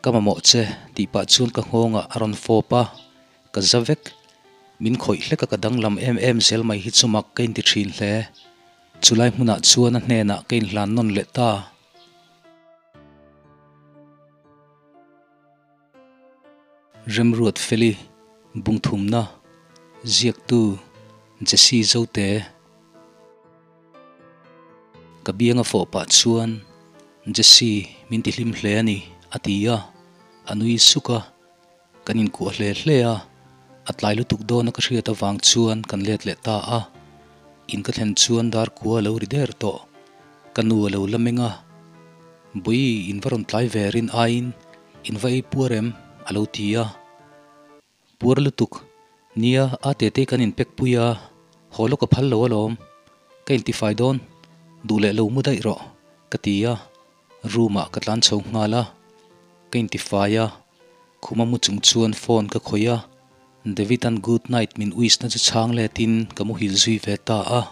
Ka mamawh che tih pah chuan ka nghawngah a rawn fawp a, ka za vek. Min khawih hlek a ka danglam em em zel mai hi chu mak ka inti thin hle. Chulai hmunah chuan a hnenah ka inhlan nawn leh ta. Remruat Feli, Bungthumna, Ziaktu, Jesse Zote. Ka bianga fawh pah chuan, Jesse, min ti hlim hle a ni, a ti a, a nui suk a. Kan inkuah hle hle a, a tlai lutuk dawna ka hriat avang chuan kan let leh ta a. In ka thlen chuan dar kua a lo ri der tawh. Ka nu a lo la meng a, Bui, in va rawn tlai ve rin aiin in va ei puar em? a lo ti a. Puar lutuk, nia a tete kan inpek pui a, haw lawk a phal lo alawm. Ka intifai dawn, duh leh lo mu daih rawh, ka ti a. Room ah ka tlan chho nghal a, ka intifai a, khuma mu chung chuan phone ka khawih a, David an good night min wish na chu chhang let in ka muhil zui ve ta a.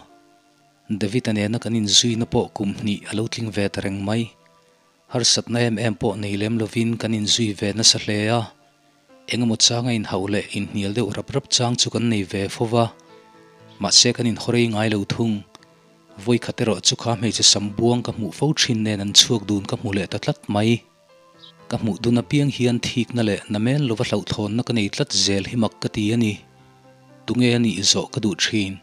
David a nena kan inzui na pawh kum hnih a lo tling ve ta reng mai. Harsatna em em pawh nei lem lovin kan inzui ve nasa hle a, engemaw changa inhauh leh inhnial deuh rap rap chang chu kan nei ve fo va, mahse kan inhawrei ngai lo thung. Vawikhat erawh chu kha hmeichhe sam buang ka hmuh fo thin nen an chhuak dun ka hmu leh ta tlat mai. Ka hmuh dun apiang hian thikna leh namel lova hlauhthawnna ka nei tlat zel hi mak ka ti a ni. Tunge a nih zawh ka duh thin.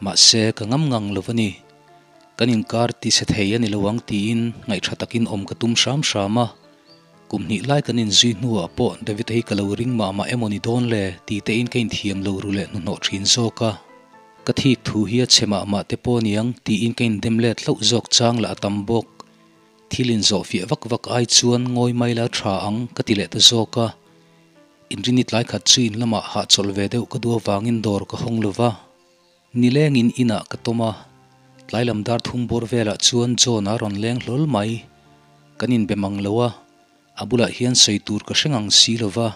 Mahse ka ngam ngang lo a ni. Kan inkar ti chhe thei a ni lo ang tiin ngaihṭha takin awm ka tum hram hram a. Kum hnih lai kan inzui hnuah pawh David-a hi ka lo ring mah mah emaw ni dawn le ti tein ka inthiam lo ru leh hnuhnawh thin zawk a. Ka thik thu hi a chhe mah mah te pawh niang tiin ka indem let hlauh zawk chang lah a tam bawk. Thil inzawh fiah vak vak ai chuan ngawi mai la tha ang ka ti leh ta zawk a. Inrini tlai khat chu in lamah hahchawlh ve deuh ka duh avangin dawr ka hawng lo va. Nilengin inah ka tawm a, tlai lam dar thum bawr velah chuan John a rawn leng hlawl mai. Kan inbe mang lo a, a bulah hian sawi tur ka hre ngang si lo va.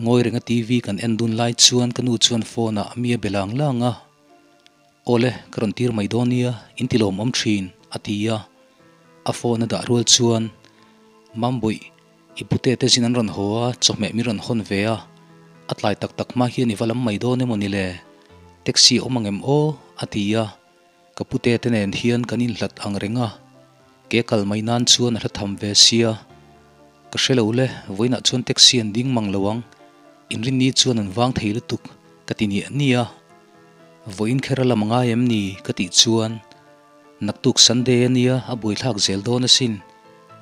Ngawi renga TV kan en dun lai chuan ka nu chuan phone ah mi a be lang lang a. Awle, ka rawn tir mai dawn nia, in ti lawmawm thin, a ti a. A phone a dah rual chuan, Mambuih, I pute te zin an rawn haw a, chawhmeh min rawn hawn ve a, a tlai tak tak hma hian i va lam mai dawn emaw ni le? Taxi a awm ang em aw? a ti a, ka pute te nen hian kan inhlat ang reng a, ke kal mai nan chuan a hla tham ve sia. Ka hre lo le, vawiinah chuan taxi an ding mang lo ang, inrinni chuan an vang thei lutuk ka ti niah niah a, vawiin kher a lam a ngai em ni? ka tih chuan Naktuk Sunday a nia, a buaithlak zel dawn asin.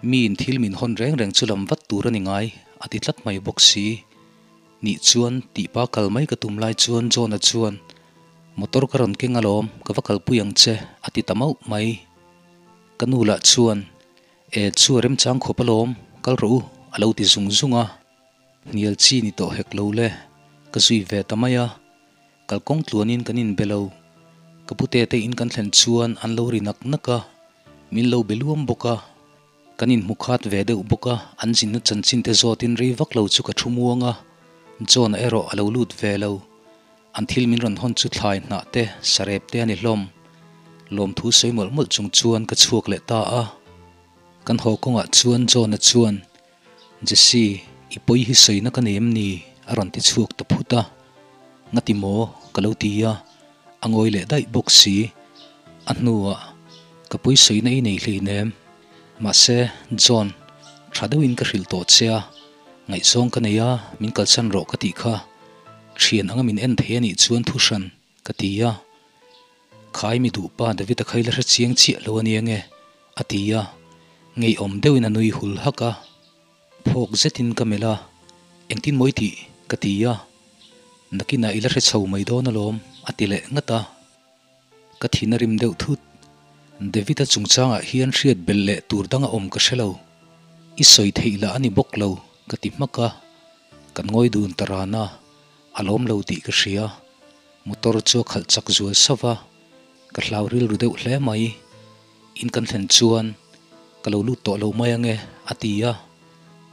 Miin thil min hawn reng reng chu lam vat tur a ni ngai, a ti tlat mai bawk si. Nih chuan, tihpa kal mai ka tum lai chuan John-a chuan, Motor ka rawn keng alawm, ka va kalpui ang che, a ti ta mauh mai. Ka nu lah chuan, E, chu a remchang khawp alawm, kal rawh u, a lo ti zung zung a. Hnial chi ni tawh hek lo le, ka zui ve ta mai a. Kalkawng tluanin kan inbe lo. Ka pute te in kan thlen chuan an lo ri nak nak a, min lo be luam bawk a. Kan inhmu khat ve deuh bawk a, an zinna chanchin te zawtin rei vak lo chu ka thu muang a, John-a erawh a lo lut ve lo. An thil min rawn hawn chu thlai hnah te, sarep te a ni hlawm. Lawmthu sawi mawlh mawlh chung chuan ka chhuak leh ta a. Kan haw kawngah chuan John-a chuan Jesse, i pawi hi sawina ka nei em ni? a rawn ti chhuak ta phut a. Ngati maw? ka lo ti a, a ngawi leh daih bawk si. A hnuah, Ka pawi sawina i nei hleinem. Mahse, John, tha deuhin ka hrilh tawh che a, ngaihzawng ka nei a, min kalsan rawh ka tih kha. Thian anga min en thei a nih chuan thu hran, ka ti a. Khai mi duh pa David a khai la hre chiang chiah lo a nia nge? a ti a, ngeiawm deuhin a nui hul hak a. Phawk zetin ka melh a, Engtin mawi tih? ka ti a. Nakinah i la hre chho mai dawn alawm a ti leh ngat a. Ka thin a rim deuh thut. David a chungchangah hian hriat belh leh tur dang a awm ka hre lo. I sawi theih lah a ni bawk lo ka ti hmak a. Kan ngawi dun ta ran a, a lawm lo tih ka hria. Motor chu a khalh chak zual sauh va, ka hlau rilru deuh hle mai. In kan thlen chuan ka lo lut tawh lo mai ange a ti a,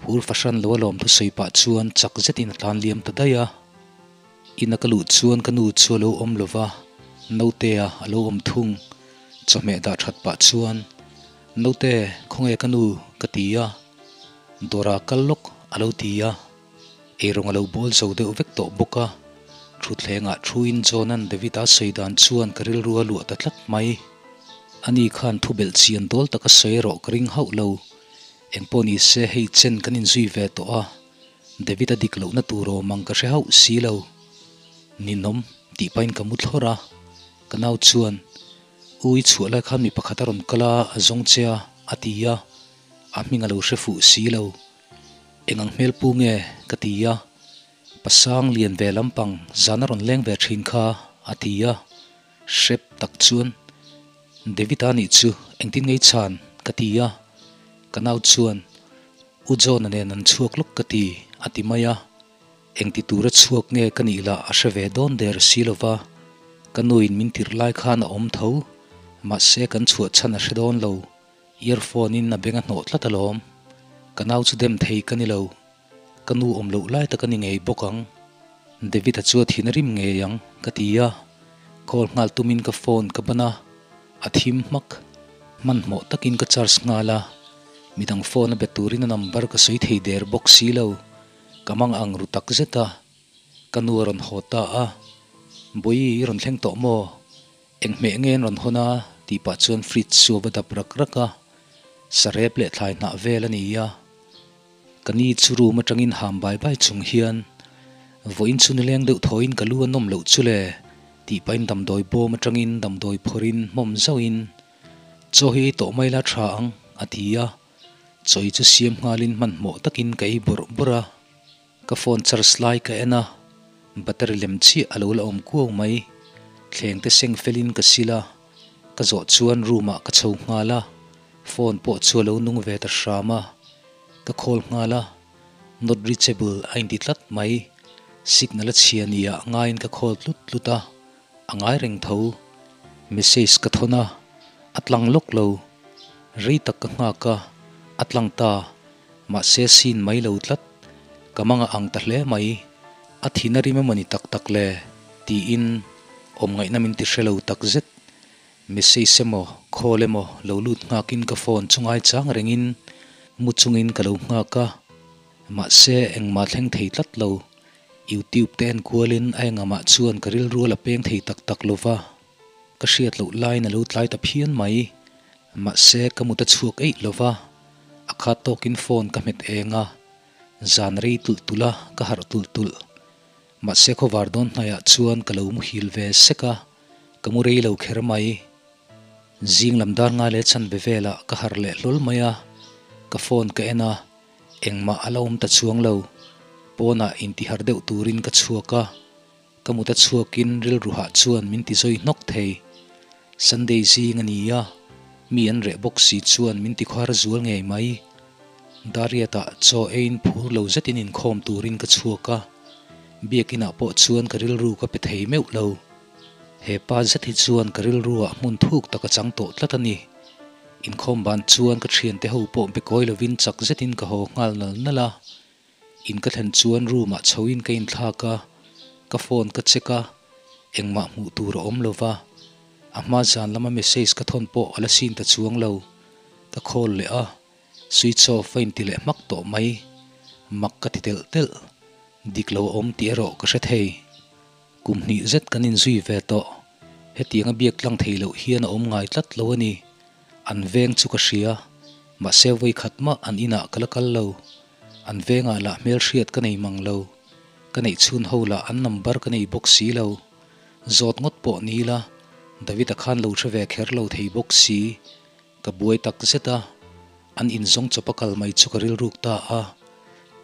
phur fahran lo alawm thusawi pah chuan chak zetin a tlan liam ta daih a. Ina ka luh chuan ka nu chu a lo awm lo va, Notea a lo awm thung. Chawhmeh dah that pah chuan, Note, khawnge ka nu? ka ti a. Dawrah kal lawk a lo ti a, eirawng a lo bawl zo deuh vek tawh bawk a. Thutthlengah thuin John-a'n David-a sawi dan chuan ka rilru a luah ta tlat mai. Ani khan thu belh chian dawl taka sawi erawh ka ring hauh lo. Engpawh ni se hei chen kan inzui ve tawh a, David-a dik lohna tur awm ang ka hre hauh si lo. Ninawm tih pahin ka mu thlawrh a, ka nau chuan, U i chhuah lai khan mi pakhat a rawn kal a, a zawng che a, a ti a, a hming a lo hre fuh si lo. Eng ang hmel pu nge? ka ti a, Pasang lian ve lampang zan a rawn leng ve thin kha, a ti a, hrep tak chuan, David-a nih chu engtin ngei chhan? ka ti a, ka nau chuan, U John-a nen an chhuak lawk ka ti, a ti mai a. Engti tura chhuak nge ka nih lah a hre ve dawn der si lo va, ka nuin min tirh lai khan a awm tho, mahse kan chhuah chhan a hre dawn lo, earphone in a beng a hnawh tlat alawm. Ka nau chu dem thei ka ni lo, ka nu awm loh lai tak a ni ngei bawk ang. David-a chu a thin a rim ngei ang ka ti a, call nghal tumin ka phone ka ban a, a thim hmak. Hmanhmawh takin ka charge nghal a, midang phone a be turin a number ka sawi thei der bawk si lo. Ka mang ang ru tak zet a, ka nu a rawn haw ta a, Bawihi i rawn thleng tawh maw? Eng hmeh nge an rawn hawn a? tih pah chuan fridge chu a va dap rak rak a, sarep leh thlai hnah vel a ni a. Ka ni chu room atangin ham bai bai chung hian, Vawiin chu nileng deuh thawiin ka lu a nawm loh chu le, tih pahin damdawi bawm atangin damdawi phawrhin hmawm zauhin, Chaw hi ei tawh mai la tha ang, a ti a. Chawi chu siam nghalin hmanhmawh takin ka ei bawrh bawrh a, ka phone charge lai ka en a, battery lem chiah a lo la awm kuau mai. Thleng te seng felin ka sil a, ka zawh chuan room ah ka chho nghal a, phone pawh chu a lo nung ve ta hram a, ka call nghal a, not reachable a inti tlat mai. Signal a chhia nia ngaiin ka call tlut tlut a, a ngai reng tho. Message ka thawn a, a tlang lawk lo. Rei tak ka nghak a, a tlang ta. Mahse sin mai lo tlat. Ka manga ang ta hle mai. A thin a rim emawni tak tak le? tiin awm ngaihna min ti hre lo tak zet. Message emaw, call emaw lo lut nghakin ka phone chu ngaichang rengin mu chungin ka lo nghak a. Mahse engmah thleng thei tlat lo. Youtube te en kualin a engamah chuan ka rilru a la peng thei tak tak lo va, ka hriat loh laiin a lo tlai ta phian mai. Mahse ka mut a chhuak eih lo va, a khat tawkin phone ka hmet eng a, zan rei tulh tulh a, ka harh tulh tulh. Mahse khawvar dawn hnaiah chuan ka lo muhil ve sek a, ka mu rei lo kher mai. Zing lam dar ngai leh chanve velah ka harh leh hlawl mai a, ka phone ka en a, Engmah a la awm ta chuang lo. Pawnah intihar deuh turin ka chhuak a, ka mut a chhuakin rilru hah chuan min ti zawi hnawk thei. Sunday zing a ni a, mi an reh bawk si chuan min ti khuar zual ngei mai. Dariatah chaw eiin phur lo zetin inkhawm turin ka chhuak a, biakinah pawh chuan ka rilru ka pe thei meuh lo. He pa zet hi chuan ka rilruah hmun thuk tak a chang tawh tlat a ni. Inkhawm ban chuan ka thiante ho pawh be kawi lovin chak zetin ka haw nghal nal nal a. In ka thlen chuan room ah chhoin ka inthlak a, ka phone ka check a, engmah hmuh tur a awm lova. A hma zan lama message ka thawn pawh a la sin ta chuang lo. Ka call leh a, switch off a inti leh hmak tawh mai. Mak ka ti telh telh. Dik lo a awm tih erawh ka hre thei. Kum hnih zet kan inzui ve tawh. Hetianga biak tlang thei loh hian a awm ngai tlat lo a ni. An veng chu ka hria. Mahse vawi khat mah an inah ka la kal lo. An vengah lah hmelhriat ka nei mang lo. Ka neih chhun ho lah an number ka nei bawk si lo. Zawt ngawt pawh ni ila, David-a khan lo hre ve kher lo thei bawk si. Ka buai tak zet a, an inzawng chawp a kal mai chu ka rilruk ta a.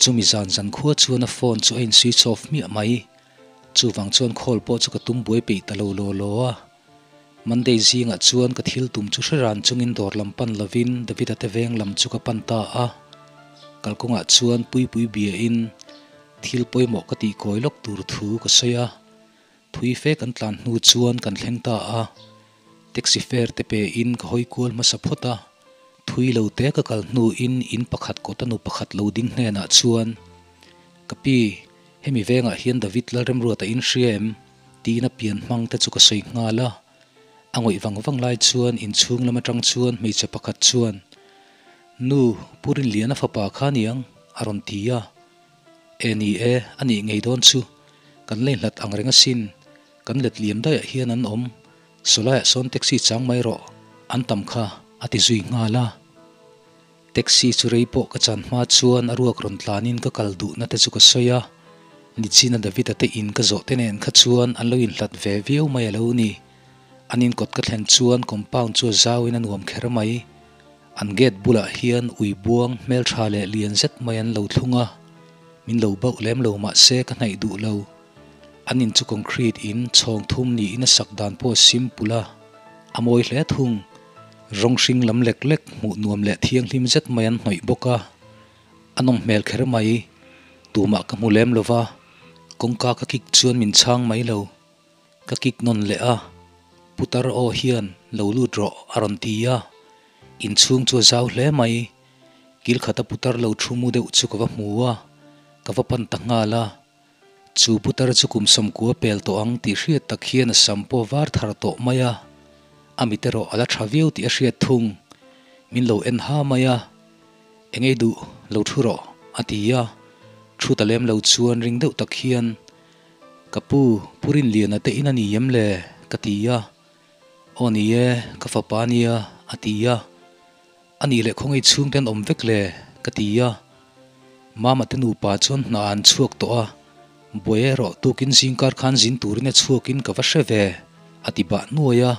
Chumi zan zan khua chuan a phone chu a in switch off hmiah mai. Chuvang chuan call pawh chu ka tum buai peih ta lo law law a. Monday zingah chuan ka thil tum chu hre ran chungin dawr lam pan lovin David-a te veng lam chu ka pan ta a. Kalkawngah chuan Puipui biain thil pawimawh ka tih kawi lawk tur thu ka sawi a. Thui fe kan tlan hnu chuan kan thleng ta a. Taxi fare te pein ka hawi kual hmasa phawt a. Thui lo te ka kal hnuin in pakhat kawta nu pakhat lo ding hnenah chuan, Ka pi, hemi vengah hian David Lalremruata in hria em? tiin a pian hmang te chu ka sawi nghal a. A ngawih vang vang lai chuan inchhung lam atang chuan hmeichhe pakhat chuan, Nu, Pu Rinliana fapa kha aniang a rawn ti a. E ni e, a nih ngei dawn chu. Kan lei hlat ang reng asin. Kan let liam daihah hian an awm. Sawlaiah sawn taxi chang mai rawh, an tam kha a ti zui nghal a. Taxi chu rei pawh ka chan hma chuan a ruak rawn tlanin ka kal duhna te chu ka sawi a. Nichina David-a te in ka zawh te nen kha chuan an lo inhlat ve viau mai a lo ni. An inkawt ka thlen chuan compound chu a zauin a nuam kher mai. An gate bulah hian ui buang hmeltha leh lian zet mai an lo thlung a, min lo bauh lem lo mah se ka hnaih duh lo. An in chu concrete in chhawng thum niin a sak dan pawh a simple a, a mawi hle thung. Rawng hring lam lek lek hmuh nuam leh thianghlim zet mai an hnawih bawk a, a nawm hmel kher mai. Tumah ka hmu lem lo va, kawngka ka kik chuan min chhang mai lo. Ka kik nawn leh a, Putar aw hian lo lut rawh a rawn ti a, inchhung chu a zau hle mai. Kil khata putar lo thu mu deuh chu ka va hmu a, ka va pan ta nghal a. Chu putar chu kum sawmkua pel tawh ang tih hriat tak hian a sam pawh var thar tawh mai a, a mit erawh a la tha viau tih a hriat thung. Min lo en ha mai a, Engei duh lo thu rawh a ti a, thu ta lem lo chuan ring deuh tak hian Ka pu, Pu Rinliana te in a ni em le? ka ti a. Aw ni e, ka fapa nia, a ti a. A nih leh khawngaih chhung te an awm vek le? ka ti a. Mama te nupa chuan hna an chhuak tawh a, buai erawh tukin zingkar khan zin turin a chhuakin ka va hre ve, a ti bah nuai a.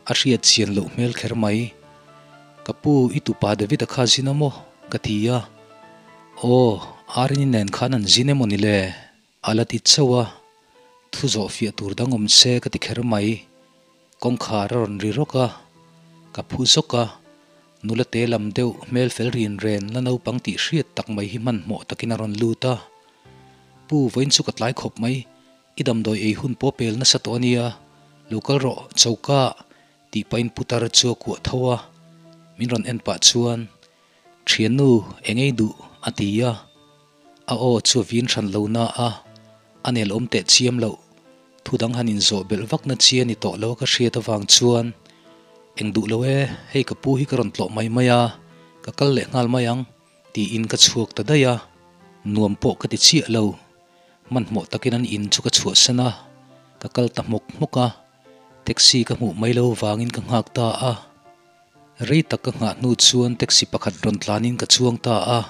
A hriat chian loh hmel kher mai. Ka pu, i tupa David-a kha zin a maw? ka ti a. Aw, Arini nen khan an zin emaw ni le? A la ti chauh a, thu zawh fiah tur dang awm se ka ti kher mai. Kawngkhar a rawn ri rawk a, ka phu zawk a, nula te lam deuh hmel fel rin ren la naupang tih hriat tak mai hi hmanhmawh takin a rawn lut a. Pu, vawiin chu ka tlai khawp mai, i damdawi ei hun pawh pel nasa tawh a nia, lo kal rawh choka tih pahin putar chu a kuah tho a, min rawn en pah chuan, Thiannu, engei duh? a ti a. A aw chu a vin hran lo na a, a nel awm teh chiam loh. Thu dang han inzawh belh vak na chi a ni tawh lo a ka hriat avang chuan, Eng duh lo e, hei ka pu hi ka rawn tlawh mai mai a, ka kal leh nghal mai ang, tiin ka chhuak ta daih a. Nuam pawh ka ti chiah lo. Hmanhmawh takin an in chu ka chhuahsan a, ka kal ta hmawk hmawk a. Taxi ka hmuh mai lo vangin ka nghak ta a. Rei tak ka nghah hnu chuan taxi pakhat rawn tlanin ka chuang ta a.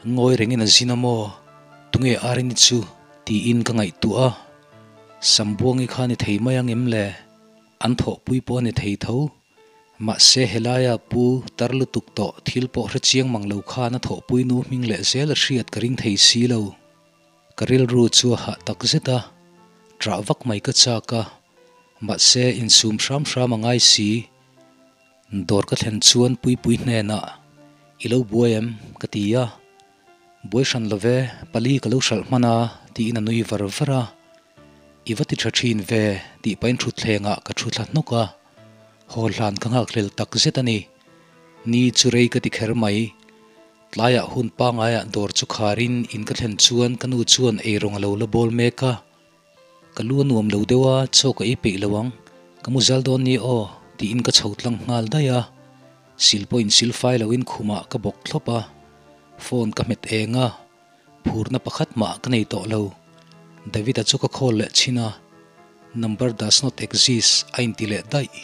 Ngawi rengin a zin a maw? Tunge Arini chu? tiin ka ngaihtuah a. Sambuangi kha ni thei mai ang em le? An thawhpui pawh a ni thei tho. Mahse helaia pu tar lutuk tawh thil pawh hre chiang mang lo khan a thawhpui nu hming leh zel a hriat ka ring thei si lo. Ka rilru chu a hah tak zet a, ṭah vak mai ka chak a, mahse insum hram hram a ngai si. Dawr ka thlen chuan Puipui hnenah, I lo buai em? ka ti a. Buai hran lo ve, pali ka lo hralh hman a, tiin a nui var var a. I va ti ṭha ṭhin ve, tih pahin ṭhutthlengah ka ṭhu thla hnawk a. Haw hlan ka nghakhlel tak zet a ni. Ni chu rei ka ti kher mai. Tlaiah hun pangaiah dawr chu kharin in ka thlen chuan ka nu chuan eirawng a lo la bawl mek a. Ka lu a nuam lo deuh a, chaw ka ei peih lo ang, ka mu zal dawn ni aw, tiin ka chho tlang nghal daih a. Sil pawhin sil fai loin khumah ka bawk thlawp a, phone ka hmet eng a, phurna pakhat mah ka nei tawh lo. David-a chu ka call leh chhin a, number does not exist a inti leh daih.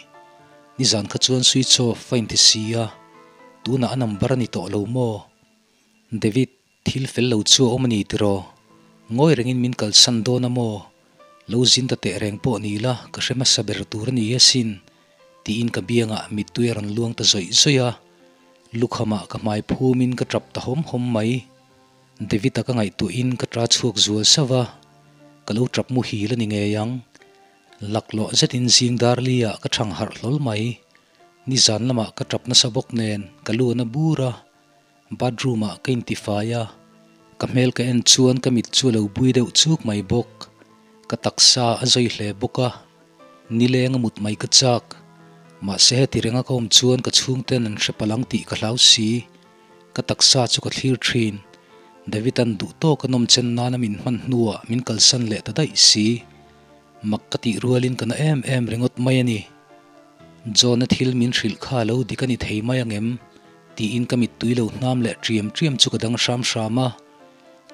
Nizan kha chuan switch off a inti si a, tunah a number a ni tawh lo maw? David, thil fel lo chu a awm a ni tiraw? Ngawi rengin min kalsan dawn a maw? Lo zin ta teh reng pawh ni la, ka hre hmasa ber tur a ni asin, tiin ka biangah mittui a rawn luang ta zawih zawih a. Lukhamah ka hmai phumin ka tap ta hawm hawm mai. David-a ka ngaihtuahin ka ta chhuak zual sauh a, ka lo tap muhil a ni ngei ang. Laklawh zetin zing darli-ah ka thang harh hlawl mai. Nizan lamah ka tap nasa bawk nen ka lu a na bur a, bathroom-ah ka intifai a, ka hmel ka en chuan ka mit chu a lo bui deuh chuk mai bawk. Ka taksa a zawi hle bawk a, nileng a mut mai ka chak. Mahse heti renga ka awm chuan ka chhungten an hre palh ang tih ka hlau si. Ka taksa chu ka thlir thin. David-a'n duh tawka nawmchen nana min hman hnuah min kalsan leh ta daih si. Mak ka tih rualin ka na em em ringawt mai a ni. John-a thil min hrilh kha lo dik a ni thei mai ang em? Tiin ka mittui lo hnam leh ṭiam ṭiam chu ka dang hram hram a.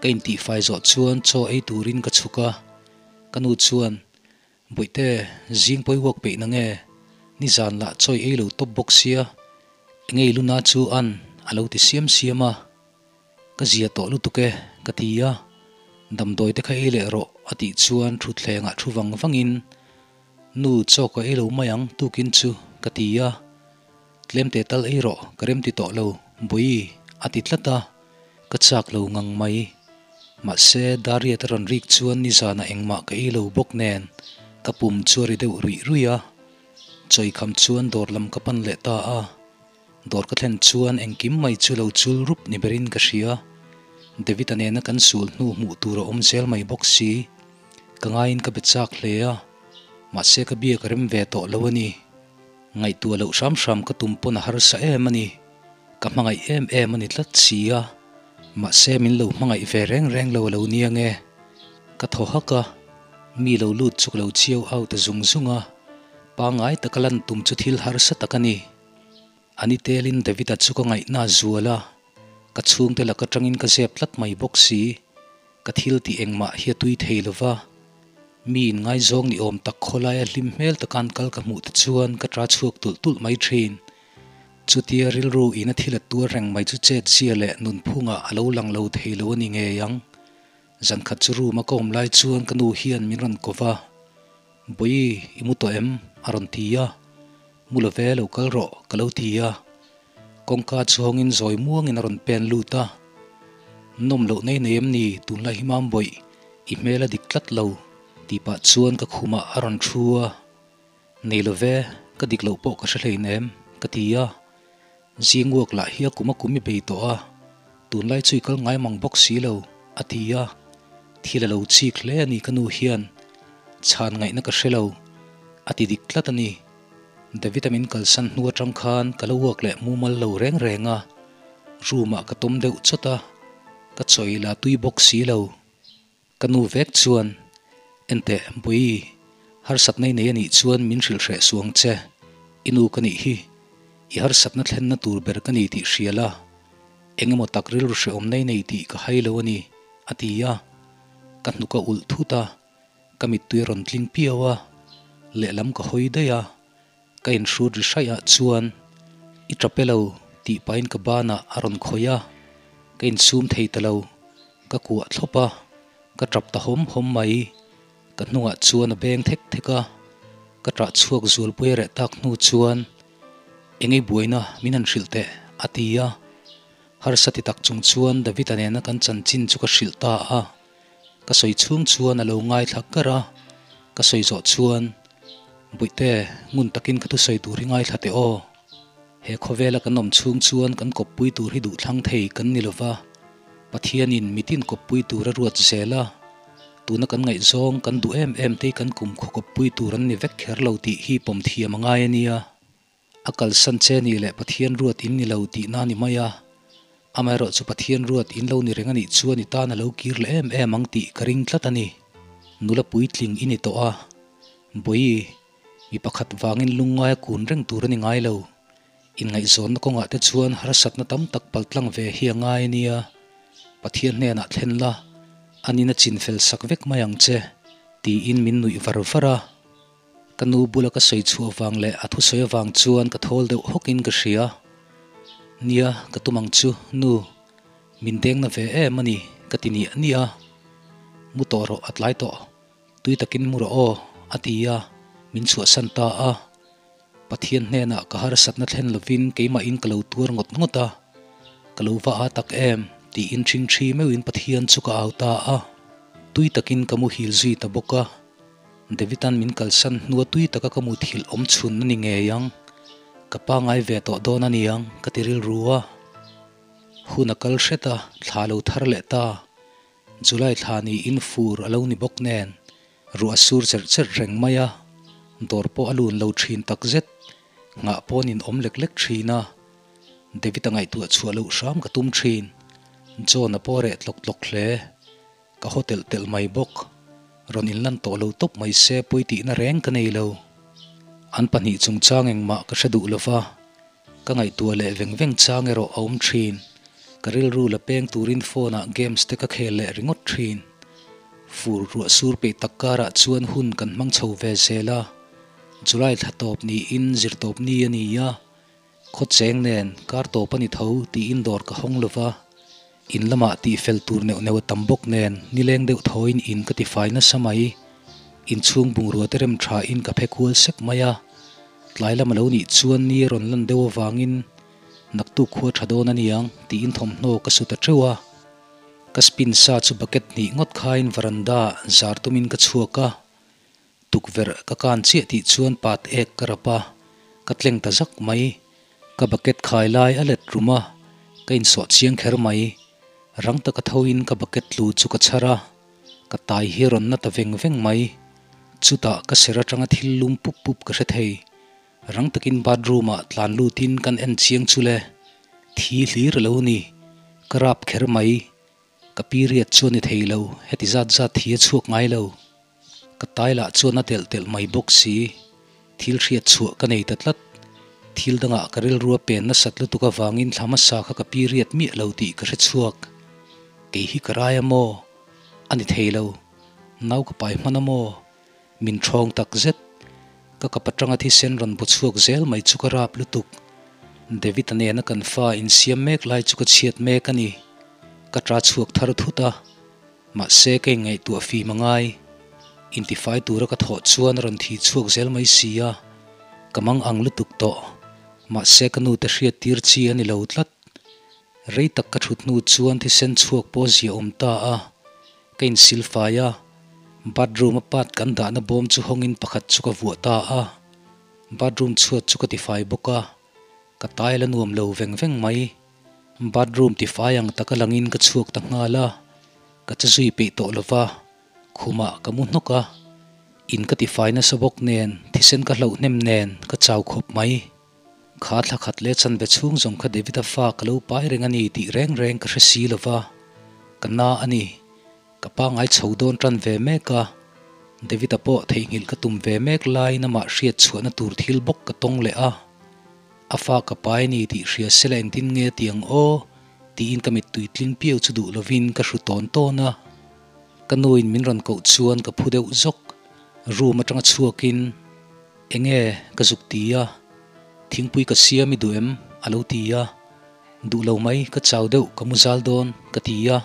Ka intihfai zawh chuan chaw ei turin ka chhuk a. Ka nu chuan, Bawihte, zing pawi uak peih na nge? Nizan lah chawi ei lo tawp bawk sia, engei luna chu an a lo ti siam siam a. Ka zia tawh lutuk e, ka ti a. Damdawi te kha ei leh rawh a tih chuan thutthlengah thu vang vangin, Nu, chaw ka ei lo mai ang tukin chu, ka ti a. Tlemte tal ei rawh, ka remti tawh lo, Bawi, a ti tlat a, ka chak lo ngang mai. Mahse, Dariat a rawn rik chuan nizanah engmah ka ei lo bawk nen, ka pum chu a ri deuh ruih ruih a. Chawi kham chuan dawr lam ka pan leh ta a. Dawr ka thlen chuan engkim mai chu lo chul rup ni berin ka hria. David-a nena kan sul hnu hmuh tur a awm zel mai bawk si. Ka ngaiin ka be chak hle a, mahse ka biak a rem ve tawh lo a ni. Ngaihtuah loh hram hram ka tum pawn a harsa em a ni. Ka hmangaih em em a ni tlat si a. Mahse min lo hmangaih ve reng reng lo a lo nia nge. Ka thaw hak a, mi lo lut chu ka lo chiau au ta zung zung a. Pangngai taka lan tum chu thil harsa tak a ni. A ni telin David-a chu ka ngaihna a zual a, ka chhungte lak atangin ka zep tlat mai bawk si. Ka thil tih engmah hi a tui thei lo va, mi in ngaizawng ni awm tak khawlaia hlim hmel taka an kal ka hmuh te chuan ka ta chhuak tulh tulh mai thin. Chutia rilru in a thil a tuar reng mai chu chet zia leh nunphungah a lo lang lo thei lo a ni ngei ang. Zankhat chu room a ka awm lai chuan ka nu hian min rawn ko va, Bawi, i mu tawh em? a rawn ti a. Mu lo ve, lo kal rawh, ka lo ti a. Kawngka chu hawngin zawi muangin a rawn pen lut a. Nawm loh nei nei em ni tunlai hi mam bawih, i hmel a dik tlat lo, tih pah chuan ka khumah a rawn thu a. Nei lo ve, ka dik loh pawh ka hre hlein em, ka ti a. Zing uak lah hi a kum a kum i bei tawh a, tunlai chu i kal ngai mang bawk si lo, a ti a. Thil a lo chik hle a ni ka nu hian, chhan ngaihna ka hre lo, a ti dik tlat a ni. David-a min kalsan hnu atang khan ka lo uak leh mumal lo reng reng a, room-ah ka tawm deuh chawt a, ka chawi la tui bawk si lo. Ka nu vek chuan, Enteh, Bawi, harsatna i nei a nih chuan min hrilh hreh suang che, i nu ka nih hi, i harsatna thlenna tur ber ka ni tih hria la, eng emaw tak rilru hrehawmna i nei tih ka hai lo a ni, a ti a, ka hnuk a ulh thut a. Ka mittui a rawn tling piau a, lehlam ka hawi daih a, ka inhrut ri hraih ah chuan i tap e lo tih pahin ka banah a rawn khawih a, ka insum thei ta lo, ka kuah thlawp a, ka tap ta hawm hawm mai, ka hnungah chuan a beng thek thek a, ka tah chhuak zualpui a reh tak hnu chuan engei buaina min han hrilh teh a ti a, harsa ti tak chung chuan David-a nena kan chanchin chu ka hrilh ta a. Ka sawi chhung chuan a lo ngaithla kar a, ka sawi zawh chuan, Bawihte, ngun takin ka thusawi tur hi ngaithla teh aw. He khawvela kan awm chhung chuan kan kawppui tur hi duhthlang thei kan ni lova, Pathianin mitin kawppui tur a ruat zel a, tuna kan ngaihzawng kan duh em em te hi kan kumkhaw kawppui tur an ni vek kher lo tih hi pawm thiam a ngai a nia. A kalsan che ni leh Pathian ruat in ni lo tihna a ni mai a, amaherawh chu Pathian ruat in lo ni reng a nih chuan i tan a lo kir leh em em ang tih ka ring tlat a ni. Nula puitling i ni tawh a, Bawi, mi pakhat vangin lungngaia kun reng tur a ni ngai lo. Inngaihzawnna kawngah te chuan harsatna tam tak paltlang ve hi a ngai a nia. Pathian hnenah thlen la, anin a chinfel sak vek mai ang che, tiin min nuih var var a. Ka nu bula ka sawi chhuah vang leh a thusawi avang chuan ka thawl deuh hawkin ka hria. Nia, ka tum ang chu, nu. Min deng na ve em a ni, ka ti niah niah a. Mu tawh rawh, a tlai tawh. Tui takin mu rawh aw, a ti a, min chhuahsan ta a. Pathian hnenah ka harsatna thlen lovin keimahin ka lo tuar ngawt ngawt a. Ka lo va a tak em, tiin ṭhingṭhi meuhin Pathian chu ka au ta a. Tui takin ka muhil zui ta bawk a. David-a'n min kalsan hnua tui taka ka muthilh awm chhun a ni ngei ang, ka pangai ve tawh dawn a niang ka ti rilru a. Hun a kal hret a, thla lo thar leh ta. July thla niin fur a lo ni bawk nen, ruah a sur cherh cherh reng mai a, dawr pawh a lun lo thin takzet, nghah pawn in awm lek lek thin a. David-a ngaihtuah chhuah loh hram ka tum thin, John-a pawh a reh tlawk tlawk hle. Ka haw telh telh mai bawk. Rawn inlan tawh lo tawp mai se pawi tihna reng ka nei lo. An pahnih chungchang engmah ka hre duh lo va. Ka ngaihtuah leh veng veng chang erawh a awm thin. Ka rilru la peng turin phone ah games te ka khel leh ringawt thin. Fur ruah sur peih tak karah chuan hun kan hmang chho ve zel a. July thla tawp niin zirtawp ni a ni a. Khaw cheng nen kar tawp a ni tho tiin dawr ka hawng lo va. In lamah tihfel tur neuh neuh a tam bawk nen nileng deuh thawiin in ka tifai nasa mai. Inchhung bungrua te rem tha in ka phe kual sek mai a. Tlai lam a lo nih chuan ni a rawn lan deuh avangin naktuk khua tha dawn a niang tiin thawmhnaw ka su ta teuh a. Ka spin sa chu bucket hnih ngawt khain veranda zar tumin ka chhuak a. Tukverh ka kan chiah tih chuan pat ek ka rap a, ka tleng ta zak mai. Ka bucket khai lai a let rum a, ka insawh chiang kher mai. Rang taka thoin ka bucket tlu chu ka chhar a, ka tai hi rawn na ta veng veng mai. Chutah ka ser atanga thil lum pup pup ka hre thei. Rang takin bathroom ah tlan lutin kan en chiang chu le, thi hlir a lo ni. Ka rap kher mai. Ka period chu a ni thei lo, heti zat zat hi a chhuak ngai lo. Ka tai lah chuan a delh telh mai bawk si. Thil hriat chhuah ka nei ta tlat. Thil dangah ka rilru a pen nasat lutuk avangin thla hmasa kha ka period miah lo tih ka hre chhuak. Kei hi ka rai a maw? A ni thei lo. Nau ka pai hman a maw? Min ṭhawng tak zet. Ka kap aṭanga thisen rawn bu chhuak zel mai chu ka rap lutuk. David-a nena kan fa insiam mek lai chu ka chhiat mek a ni. Ka ṭa chhuak thar thut a. Mahse ka inngaihtuah fim a ngai. Intifai tura ka thawh chuan a rawn thi chhuak zel mai si a. Ka mang ang lutuk tawh. Mahse ka nute hriat tir chi a ni lo tlat. Rei tak ka thut hnu chuan thisen chhuak pawh zia awm ta a. Ka insilfai a, bathroom a part kan dahna bawm chu hawngin pakhat chu ka vuah ta a, bathroom chhuat chu ka tifai bawk a, ka tai la nuam lo veng veng mai. Bathroom tifai ang taka langin ka chhuak ta nghal a, ka che zui peih tawh lo va, khumah ka mu hnawk a, in ka tifai nasa bawk nen thisen ka hlauh hnem nen ka chau khawp mai. Kha thla khat leh chanve chhung zawng kha David-a fa ka lo pai reng a ni tih reng reng ka hre si lo va, ka na a ni. Ka pangai chho dawn tan ve mek a, David-a pawh theihnghilh ka tum ve mek laiin amah hriat chhuahna tur thil bawk ka tawng leh a. A fa ka pai a ni tih hria sela engtin nge a ti ang aw? tiin ka mittui tling piau chu duh lovin ka hru tawn tawn a. Ka nuin min rawn koh chuan ka phu deuh zawk. Room atanga chhuakin. Enge ka zuk ti a, thingpui ka siam i duh em? a lo ti a, Duh lo mai, ka chau deuh, ka mu zal dawn, ka ti a,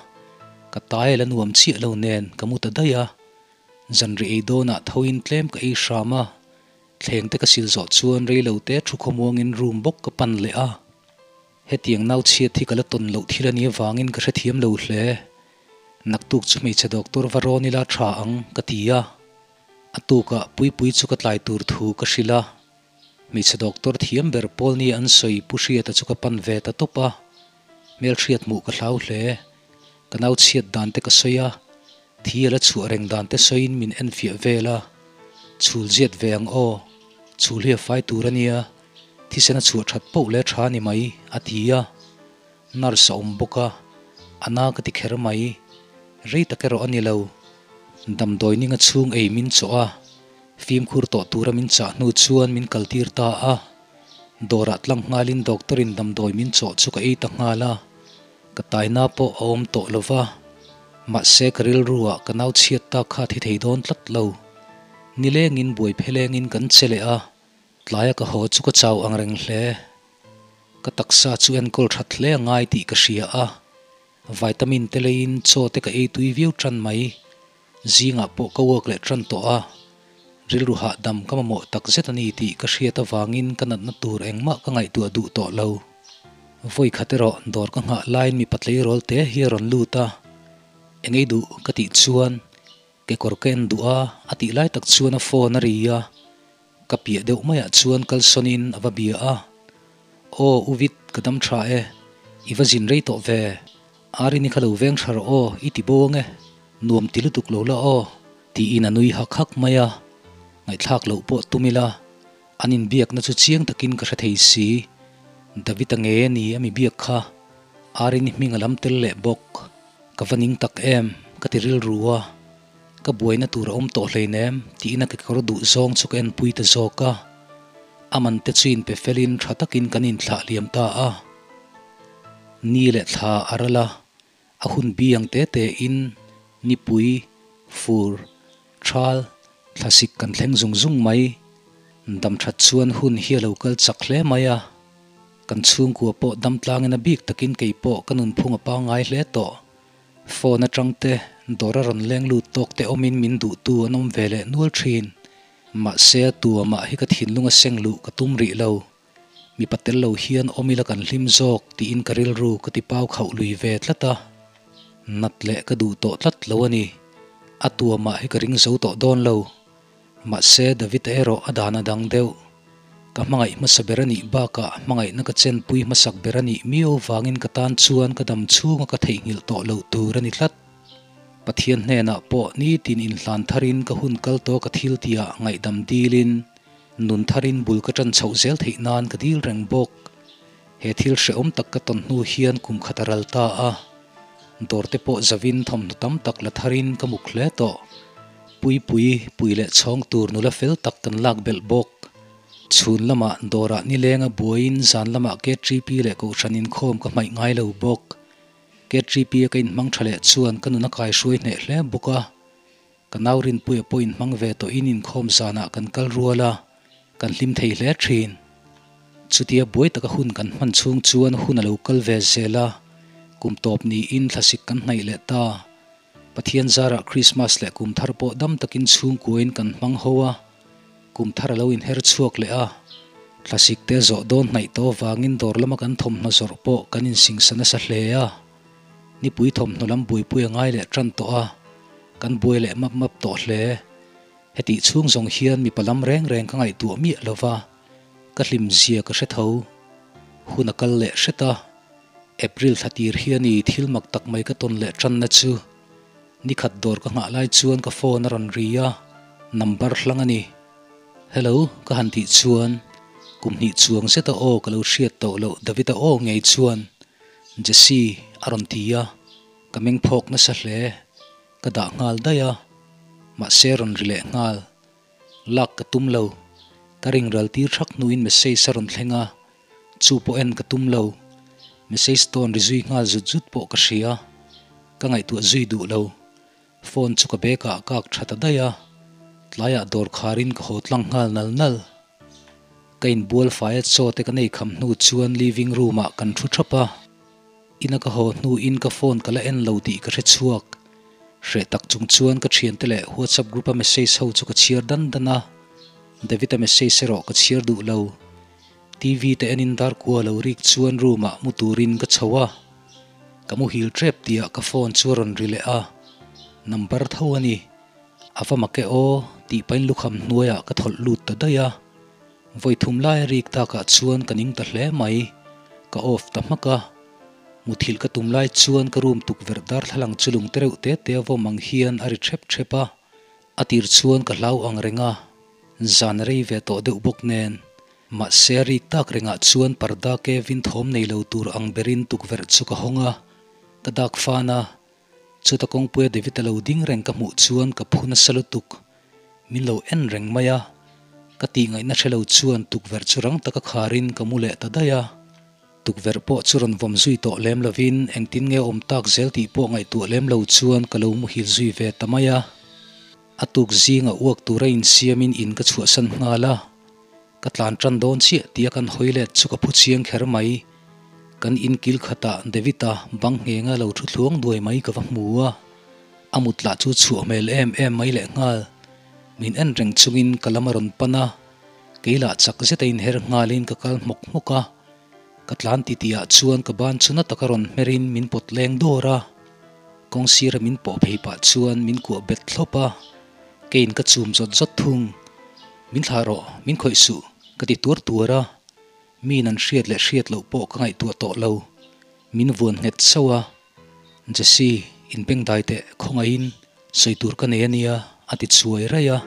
ka tai la nuam chiah lo nen ka mu ta daih a, zanri ei dawnah thoin tlem ka ei hram a, thleng te ka sil zawh chuan rei lo te thu khawmuangin room bawk ka pan leh a, hetiang nau chhiat hi ka la tawn loh thil a nih avangin ka hrethiam lo hle, naktuk chu hmeichhe doctor va rawn ila tha ang, ka ti a. A tukah Puipui chu ka tlai tur thu ka hrilh a, hmeichhe doctor thiam ber pawl nia an sawi Pu Hriata chu ka pan ve ta tawp a, hmelhriat hmuh ka hlau hle. Ka nau chhiat dan te ka sawi a, thi a la chhuah reng dan te sawiin min enfiah vel a, chhul ziat ve ang aw, chhul hi a fai tur a nia, thisen a chhuah that poh leh tha ni mai, a ti a. Nurse a awm bawk a, a na ka ti kher mai. Rei tak erawh a ni lo. Damdawi ninga chhung ei min chawh a, fimkhur tawh tura min chah hnu chuan min kaltir ta a. Dawrah tlang nghalin doctor in damdawi min chawh chu ka ei ta nghal a, ka taina pawh a awm tawh lo va. Mahse ka rilru ah ka nau chhiat tak kha a thi thei dawn tlat lo. Nilengin buai phelengin kan che leh a, tlaia ka haw chu ka chau ang reng hle. Ka taksa chu enkawl that hle a ngai tih ka hria a. Vitamin te leiin chaw te ka ei tui viau tan mai. Zingah pawh ka work leh tan tawh a, rilru hahdam ka mamawh tak zet a ni tih ka hriat avangin ka natna tur engmah ka ngaihtuah duh tawh lo. Vawi khat erawh dawr ka nghah laiin mipa tleirawl te hi a rawn lut a, Eng ei duh? ka tih chuan kekawr ka en duh a, a tih lai tak chuan a phone a ri a, Ka piah deuh maiah chuan kalsawnin a va bia a, Aw U Vit, ka dam tha e, i va zin rei tawh ve, Arini kha lo veng tha rawh aw, i ti bo ange, nuam ti lutuk lo la aw, tiin a nui hak hak mai a, ngaihthlak loh pawh tum ila, an inbiakna chu chiang takin ka hre thei si, David-a nge a ni a mi biak kha, Arini hming a lam tel leh bawk, ka va ning tak em, ka ti rilru a. Ka buaina tur a awm tawh hleinem tiin a kekawr duh zawng chu ka enpui ta zawk a. A man te chu inpe felin tha takin kan inthlah liam ta a. Ni leh thla a ral a, a hun bi ang te te in nipui, fur, thal, thlasik kan thleng zung zung mai. Dam that chuan hun hi a lo kal chak hle mai a. Kan chhungkua pawh dam tlangin a bik takin kei pawh ka nunphung a pangngai hle tawh. Phone atang te dawr a rawn leng lut tawk te awmin min duhtu an awm ve leh nual thin. Mahse a tu amah hi ka thinlung a seng luh ka tum rih lo. Mipa tel lo hian awm ila kan hlim zawk tiin ka rilru ka ti pau khauh lui ve tlat a. Nat leh ka duh tawh tlat lo a ni. A tu amah hi ka ring zo tawh dawn lo. Mahse David-a erawh a dan a dang deuh. Ka hmangaih hmasa ber a nih bakah hmangaihna ka chenpui hmasak ber a nih miau vangin ka tan chuan ka dam chhunga ka theihnghilh tawh loh tur a ni tlat. Pathian hnenah pawh nitin inhlan tharin ka hun kal tawh ka thil tihah ngaihdam dilin nun tharin bul ka ṭan chhoh zel theih nan ka dil reng bawk. He thil hrehawm tak ka tawn hnu hian kum khat a ral ta a, dawr te pawh zavin thawmhnaw tam tak la tharin ka muk hle tawh. Puipui, pui leh chhawng tur nula fel tak kan lak belh bawk. Chhun lamah dawrah nilenga buaiin zan lamah KTP leh Kohhran inkhawm ka hmaih ngai lo bawk. KTP a ka inhmang tha leh chuan ka nun a kaihruai hneh hle bawk a. Ka nau Rinpuia pawh inhmang ve tawhin inkhawm zanah kan kal rual a, kan hlim thei hle thin. Chutia buai taka hun kan hman chhung chuan hun a lo kal ve zel a, kum tawp niin thlasik kan hnaih leh ta. Pathian zarah Krismas leh kum thar pawh dam takin chhungkuain kan hmang ho a, kum thar a lo inher chhuak leh a. Thlasik te zawh dawn hnaih tawh avangin dawr lama kan thawmhnaw zawrh pawh kan insingsa nasa hle a. Nipui thawmhnaw lam buaipui a ngai leh tan tawh a, kan buai leh map map tawh hle. Hetih chhung zawng hian mipa lam reng reng ka ngaihtuah miah lo va, ka hlim zia ka hre tho. Hun a kal leh hret a, April thla tir hian i thil mak tak mai ka tawn leh tanna chu. Nikhat dawr ka nghah lai chuan ka phone a rawn ri a, number hlang a ni. Hello ka han tih chuan kum hnih chuang zeta aw ka lo hriat tawh loh David-a aw ngei chuan Jesse a rawn ti a, ka meng phawk nasa hle. Ka dah nghal daih a, mahse rawn ri leh nghal. Lak ka tum lo. Ka ring ral tir thak hnuin message a rawn thleng a, chu pawh en ka tum lo. Message tawn ri zui nghal zut zut pawh ka hria. Ka ngaihtuah zui duh lo. Phone chu ka bag ah kak tha ta daih a, tlaiah dawr kharin ka haw tlang nghal nal nal. Ka inbual faia chaw te ka nei kham hnu chuan living room ah kan thu thap a, ina ka haw hnuin ka phone ka la en lo tih ka hre chhuak. Hreh tak chung chuan ka thiante leh WhatsApp group a message ho chu ka chhiar dan dan a, David-a message erawh ka chhiar duh lo. TV te enin darkua lo rik chuan room ah mu turin ka chho a. Ka muhil tep tihah ka phone chu a rawn ri leh a, number tho a ni. A va mak e aw tih pahin lukham hnuaiah ka thawlh lut ta daih a. Vawi thum lai a rik takah chuan ka ning ta hle mai. Ka off ta hmak a. Muthilh ka tum lai chuan ka room tukverh darthlalang chu lung tereuh te te a vawm ang hian a ri thep thep a. A tir chuan ka hlau ang reng a, zan rei ve tawh deuh bawk nen. Mahse a rik tak rengah chuan parda Kevin thawm nei lo tur ang berin tukverh chu ka hawng a, ka dak fan a, chuta kawngpuia David-a lo ding reng ka hmuh chuan ka phu nasa lutuk. Min lo en reng mai a, ka tih ngaihna hre lo chuan tukverh chu rang taka kharin ka mu leh ta daih a. Tukverh pawh chu rawn vawm zui tawh lem lovin engtin nge awm tak zel tih pawh ngaihtuah lem lo chuan ka lo muhil zui ve ta mai a. A tuk zinga uak tura insiamin in ka chhuahsan nghal a. Ka tlan tan dawn chiah tia kan hawi let chu ka phu chiang kher mai. Kan in kil khatah David-a bang nghenga lo thu thluang duai mai ka va hmu a. A mut lah chu chhuah hmel em em mai leh nghal. Min en reng chungin ka lam a rawn pan a. Kei lah chak zeta inher nghalin ka kal hmawk hmawk a. Ka tlan titihah chuan ka ban chu na taka rawn hmerin min pawt leng dawr a. Kawng sira min pawh phei pah chuan min kuah bet thlawp a. Keiin ka chum zawt zawt thung. Min thlah rawh, min khawih suh, ka ti tuar tuar a. Miin an hriat leh hriat loh pawh ka ngaihtuah tawh lo. Min vuan nghet sauh a. Jesse, inbengdai teh khawngaihin sawi tur ka nei a nia, a ti chuai raih a.